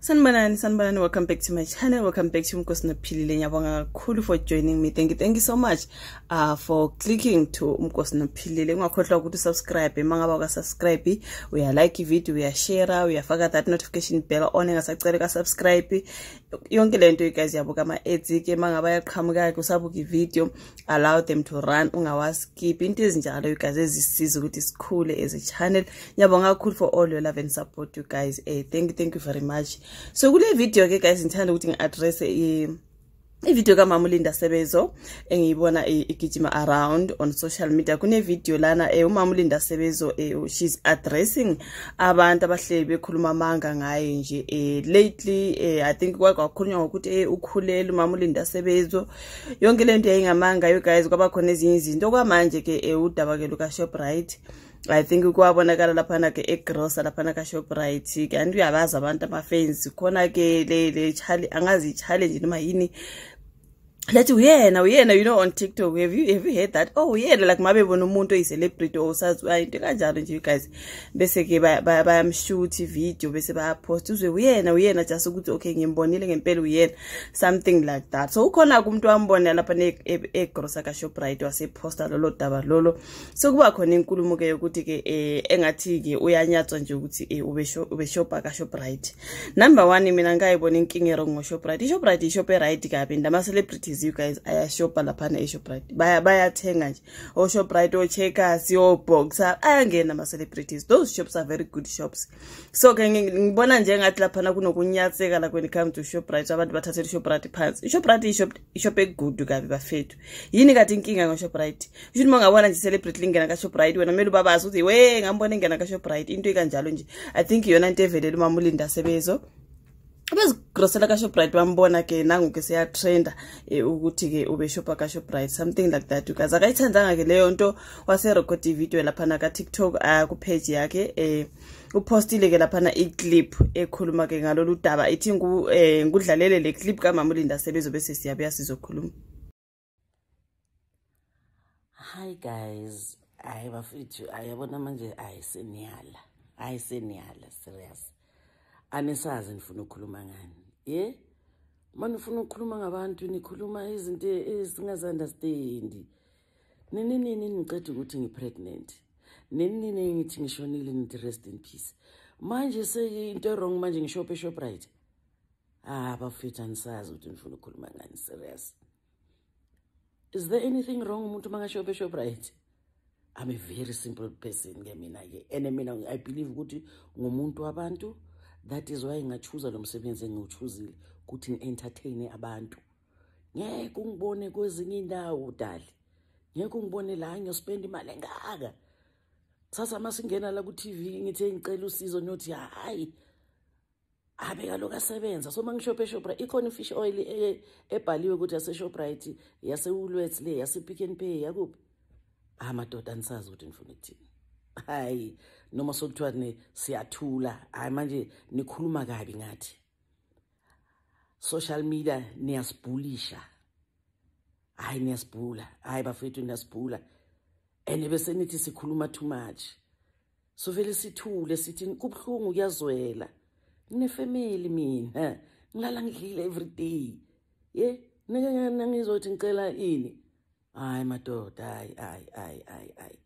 Sanibonani, sanibonani, welcome back to my channel. Welcome back to Umkosi Nophilile. Ngiyabonga kakhulu for joining me. Thank you so much for clicking to Umkosi Nophilile. Ungakhohlwa ukuthi subscribe. Mangabe uka subscribe, uya like video, uya share, uyafaka that notification bell on engasacela ka subscribe. Yonke lento you guys yabuka ama ads ke mangabe ayaqhamuka ke usabuka video, allow them to run, ungawaskip. Into ezinjalo you guys ezisiza ukuthi sikhule as a channel. Ngiyabonga kakhulu for all your love and support you guys. Thank you very much. So kule video ke guys ngithanda ukuthi ngi-address i-video kaMama uLinda Sebezo engiyibona igijima around on social media. Kune video lana uMama uLinda Sebezo, she's addressing abantu abahleli bekhuluma amanga ngaye nje lately. I think kwakhulunywa ngokuthi ukhulele uMama uLinda Sebezo, yonke lento yayingamanga you guys. Kwaba khona ezinye izinto kwamanje ke udaba ke luka Shoprite. I think kwabonakala laphana ke egrosa laphana ka Shoprite, kanti uyabaza abantu ama-fans khona ke le challenge, angazi challenge noma yini, lethi uyena uyena, you know, on TikTok. Have you heard that? Oh, uyena, like mabe bona umuntu oyi-celebrity osaziwayo, into kanjalo nje you guys, bese ke bayamshoot video bese bayapost uzwe uyena uyena, just ukuthi okay, ngimbonile ngempela uyena, something like that. So ukhona umuntu wambona lapha egrosa ka Shoprite waseposta lolo daba lolo. So kuba khona inkulumo ke yokuthi ke engathi ke uyanyatswa nje ukuthi ube shopper ka Shoprite. Number 1, mina ngayibona inkinga e-wrong ngo Shoprite. iShoprite ishop e-right kabi, ndama celebrities you guys ayashopa laphana eShoprite, bayathenga nje oShoprite, oCheckers, oBoxer, ayangena ama celebrities. Those shops are very good shops. So ke ngibona njengathi laphana kunokunyatseka la when it comes to Shoprite, abantu bathathela iShoprite phansi. iShoprite ishop egood kabi bafethu. Yini kathi inkinga ngoShoprite? Usho uma ngabona nje celebrity lingena kaShoprite, wena kumele ubabazi ukuthi we ngambona ingena kaShoprite, into ikanjalo nje. I think iyona into evelele uMama uLinda Sebezo bezigrosela kaShoprite, bambona ke nangu ke seyatrenda ukuthi ke ube shopper kaShoprite, something like that you guys. Akayithandanga ke leyo nto, waserecord ivideo laphana ka TikTok ku page yakhe, upostile ke laphana iclip ekhuluma ke ngalolu daba. Ithi ngudlalele le clip kaMama uLinda Sebezo bese siyabuya sizokhuluma. Hi guys, hayi bafethu, ayabona manje, ayi seniyala, ayi seniyala, serious. Anisazi nifuna ukukhuluma ngani? Ye? Manifuna ukukhuluma ngabantu nikhuluma izinto ezingazi-understand. Nini nini niceda ukuthi ngi-pregnant. Nini nini ngithi ngishonile nithi rest in peace. Manje seyinto wrong manje ngishope eShoprite. Ah bafethu, anisazi ukuthi nifuna ukukhuluma ngani, serious. Is there anything wrong umuntu mangashope eShoprite? I'm a very simple person ke mina ke. And mina I believe ukuthi ngumuntu wabantu. That is why ngachuza lo msebenzi engiwuchuzile ukuthi ngi-entertain abantu. Ngeke ungibone kwezinye indawo dali. Ngeke ungibone la ngiyospend imali engaka. Kusasa masingena la ku TV ngithe ngicela usizo nothi hayi abe kaloku asebenza. So mangishope eShoprite ikhona ifish oil ebhaliwe ukuthi yase Shoprite, yase Woolworths le, yase Pick n Pay, yakuphi. Ah madoda, anisazi ukuthi nifuna ukuthini. Hayi noma sokuthiwa ni siyathula, hayi manje nikhuluma kabi ngathi. Social media niyasibhulisha. Hayi niyasibhula, hayi bafethu niyasibhula. And bese nithi sikhuluma too much. So vele sithule sithi kubhlungu kuyazwela. Ngine family mina, ngilala ngidlile every day. Ye, ngizothi ngicela ini. Hayi madoda, hayi hayi hayi hayi hayi.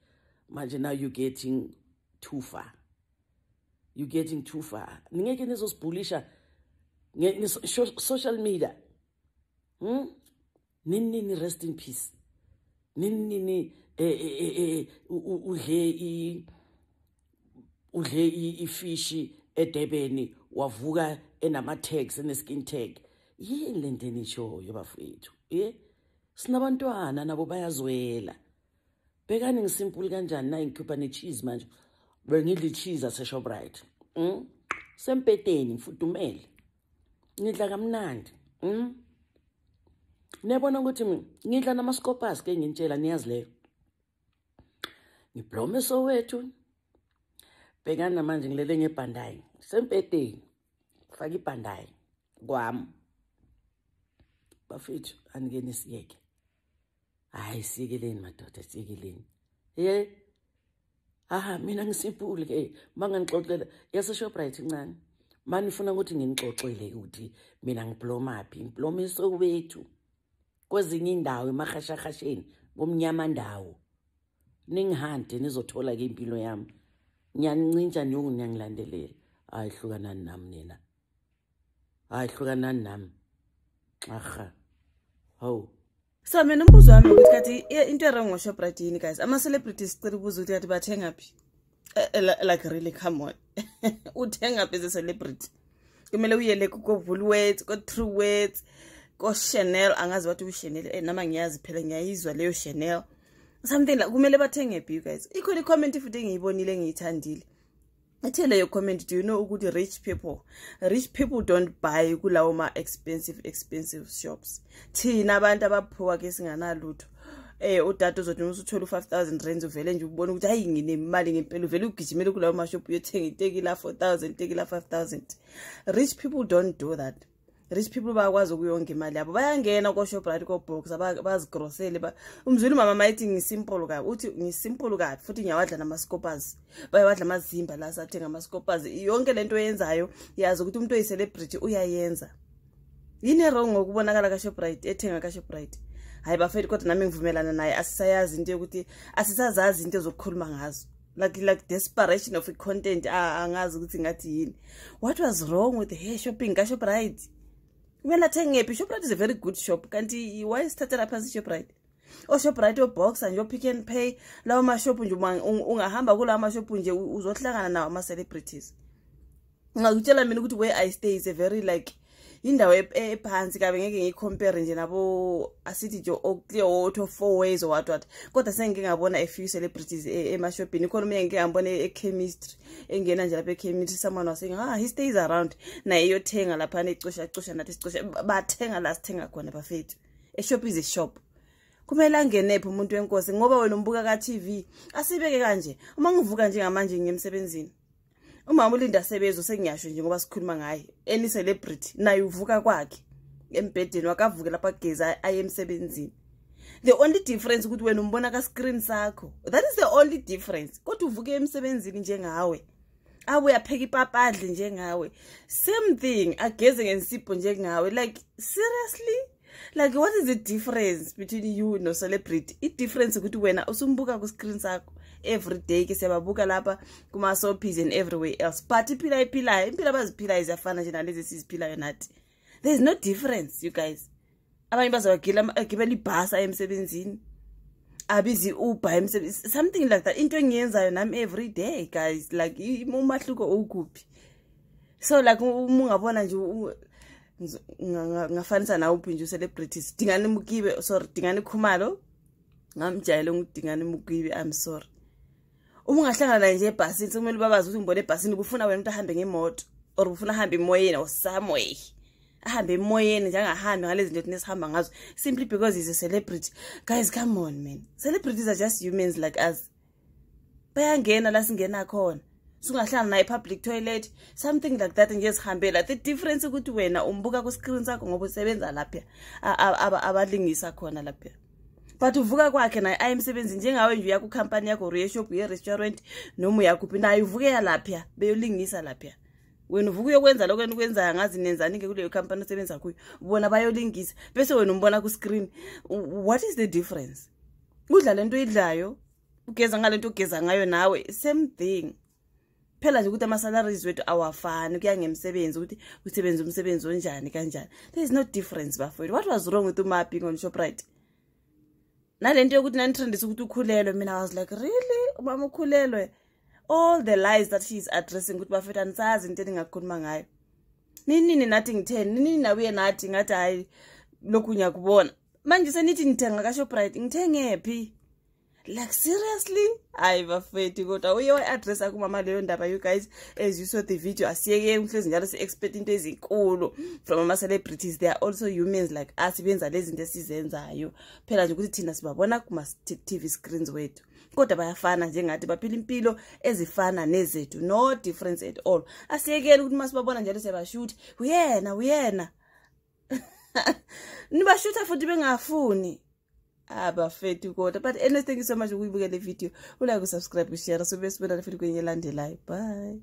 Manje now you getting too far. You getting too far. Ningeke nizosibhulisha social media. Nini nini rest in peace. Nini nini udle ifishi eDurban wavuka enama tags ene skin tag. Yini lento enishoyo bafethu? Eh? Sinabantwana nabo bayazwela. Bhekani ngisimple kanjani na ngikhupha ne-cheese manje. Bengidla i-cheese ase Shoprite. Sempeteni ngifudumele. Ngidla kamnandi. Niyabona ukuthi mina ngidla nama-scopas ke ngintshela niyazi leyo. Ngiblome Soweto. Bhekana manje ngilele ngebhandayi. Sempeteni. Faka ibhandayi kwami. Bafethu anike nisiyeke. Hayi siyekeleni madoda, siyekeleni. Ye? Ah mina ngisimple ke mangangixoxela yase Shoprite incane. Manifuna ukuthi nginixoxele ukuthi mina ngibloma phi, ngibloma eSoweto. Kwezinye indawo emahashahasheni kumnyama ndawo. Ningihante nizothola ke impilo yami. Ngiyanincintsha niyongu niyangilandelela. Hayi hlukanani nami nina. Hayi hlukanani nami. Aha. Hawu. So mina umbuzo wami ukuthi kathi into e-wrong ngoShoprite yini guys? Ama-celebrities sicela ukubuza ukuthi kathi bathenga phi? Like really, come on. Uthenga phi as a celebrity? Kumele uye le ko-Woolworths, ko-Truworths, ko-Chanel, angazi wathi u-Chanel, nama ngiyazi phela ngiyayizwa leyo Chanel. Something like kumele bathenge phi you guys? Ikhona i-comment futhi engiyibonile engiyithandile. Ithe leyo comment, do you know ukuthi rich people don't buy kulawo ma expensive shops. Thina abantu abaphuwa ke singanalutho. Udade uzothi uma usuthola u5000 rands uvele nje ubone ukuthi hayi nginemali ngempela, uvele ugijimele kulawo ma shop uyothenga iteki la 4000, iteki la 5000. Rich people don't do that. Rich people bayakwazi ukuyonga imali yabo, bayangena ko-Shoprite, ko-Boxer, bazigrosele. Umzwile umama mayethi ngisimple kabi, uthi ngisimple kabi futhi ngiyawadla nama-scopas, bayawadla amazimba la sathenga ama-scopas. Yonke lento oyenzayo yazi ukuthi umuntu oyi-celebrity uyayenza. Yini e-wrong ngokubonakala ka-Shoprite, ethenga ka-Shoprite? Hayi bafethu, kodwa nami ngivumelana naye, asisayazi into yokuthi asisazazi into zokukhuluma ngazo. Like desperation of content, angazi ukuthi ngathi yini. What was wrong with her shopping ka-Shoprite? Kumele athenge phi? Shoprite is a very good shop. Kanti why sithathela phansi Shoprite? OShoprite, oBoxer nje, o-Pick n Pay, lawo mashophu nje, ungahamba kulawo mashophu nje uzohlangana nawo ama-celebrities. Ngakutshela mina ukuthi where I stay is a very like indawo ephansi kabe, ngeke ngiyicompare nje nabo asithi nje o-Clearwater, Fourways or what what, kodwa sengike ngabona a few celebrities emashopini. Khona omunye ngike ngambona e-chemistry, engena nje lapha e-chemistry. Someone was saying, "Ah, he stays around," naye iyothenga laphana, ecosha cosha, nathi sicosha, bathenga la sithenga khona bafethu. A shop is a shop. Kumele angenephi umuntu wenkosi ngoba wena umbuka ka-TV? Asibeke kanje, uma ngivuka njengamanje ngiye emsebenzini, umama uLinda Sebezo, sengiyasho nje ngoba sikhuluma ngaye, any celebrity naye uvuka kwakhe embhedeni wakavuke lapha ageza aye emsebenzini. The only difference ukuthi wena umbona ka-screen sakho, that is the only difference, kodwa uvuke emsebenzini njengawe, abuye apheka ipapadle njengawe, same thing, ageze ngensipho njengawe. Like seriously, like what is the difference between you no celebrity? I-difference ukuthi wena usumbuka ku-screen sakho every day, ke siyababuka lapha kuma-soapies and everywhere else, but impilo ayiphilayo, impilo abaziphilayo ziyafana nje nalezi esiziphilayo nathi. There is no difference, you guys. Abanye bazawagibela ibhasi aye emsebenzini, abize i-Uber emsebenzini, something like that, into engiyenzayo nami every day, guys. Like umahluko ukuphi? So like uma ungabona nje ngafanisa nawe uphi nje celebrities? Dingane Mukibe, sorry, Dingane Khumalo, ngamjayele nguDingane Mukibe, I'm sorry. Uma ungahlangana naye nje ebhasini, sekumele babazi ukuthi ngibone ebhasini. Kufuna wena umuntu ahambe ngemoto or ufuna ahambe emoyeni or somewhere, ahambe emoyeni nje, angahambi ngalezi zinto thina esihamba ngazo, simply because he's a celebrity. Guys, come on man, celebrities are just humans like us. Bayangena la singena khona, sungahlala naye public toilet, something like that nje, sihambela. The difference ukuthi wena umbuka ku-screen sakho ngoba usebenza lapha, abalingisa khona lapha, but uvuka kwakhe naye aye emsebenzini njengawe nje, uya kukhampani yakho or uye eshop, uye restaurant noma uyakuphi, naye uvuke lapha beyolingisa lapha. Wena uvuka uyokwenza lokho enikwenzayo, angazi nenzani-ke kuleyo khampani osebenza kuyo, bona bayolingisa, bese wena umbona ku-screen. What is the difference? Udla lento oyidlayo, ugeza ngale nto ugeza ngayo nawe, same thing phela nje, ukuthi ama-salaries wethu awafani, kuya ngemsebenzi ukuthi usebenza umsebenzi onjani kanjani. There is no difference, bafowethu. What was wrong with uma being on Shoprite? Nalento yokuthi nanitrendisa ukuthi ukhulelwe, mina I was like, "Really, umama ukhulelwe?" All the lies that she is addressing, ukuthi bafethu anisazi into eningakhuluma ngayo ninini. Nathi ngitheni ninini nabuye nathi ngathi hayi lokhu ngiyakubona manje, senithi ngithenga ka-Shoprite, ngithengephi? Like seriously, hayi bafethu, kodwa uye wa-addressa kumama leyo ndaba. You guys, as you saw the video, asiyeke uhlezi njalo si-expect into ezinkulu from ama-celebrities. They are also humans like us, benza lezi zinto esizenzayo phela nje, ukuthi thina sibabona kuma-TV screens wethu, kodwa bayafana njengathi, baphila impilo ezifana nezethu, no difference at all. Asiyekeli ukuthi masibabona njalo siyabashutha, uyena uyena, nibashutha futhi bengafuni abafethu kodwa. But anyway, thank you so much ukuyibukela le video, ulike, usubscribe, ushare, sobe sibonana futhi kwenye elandelayo. Bye.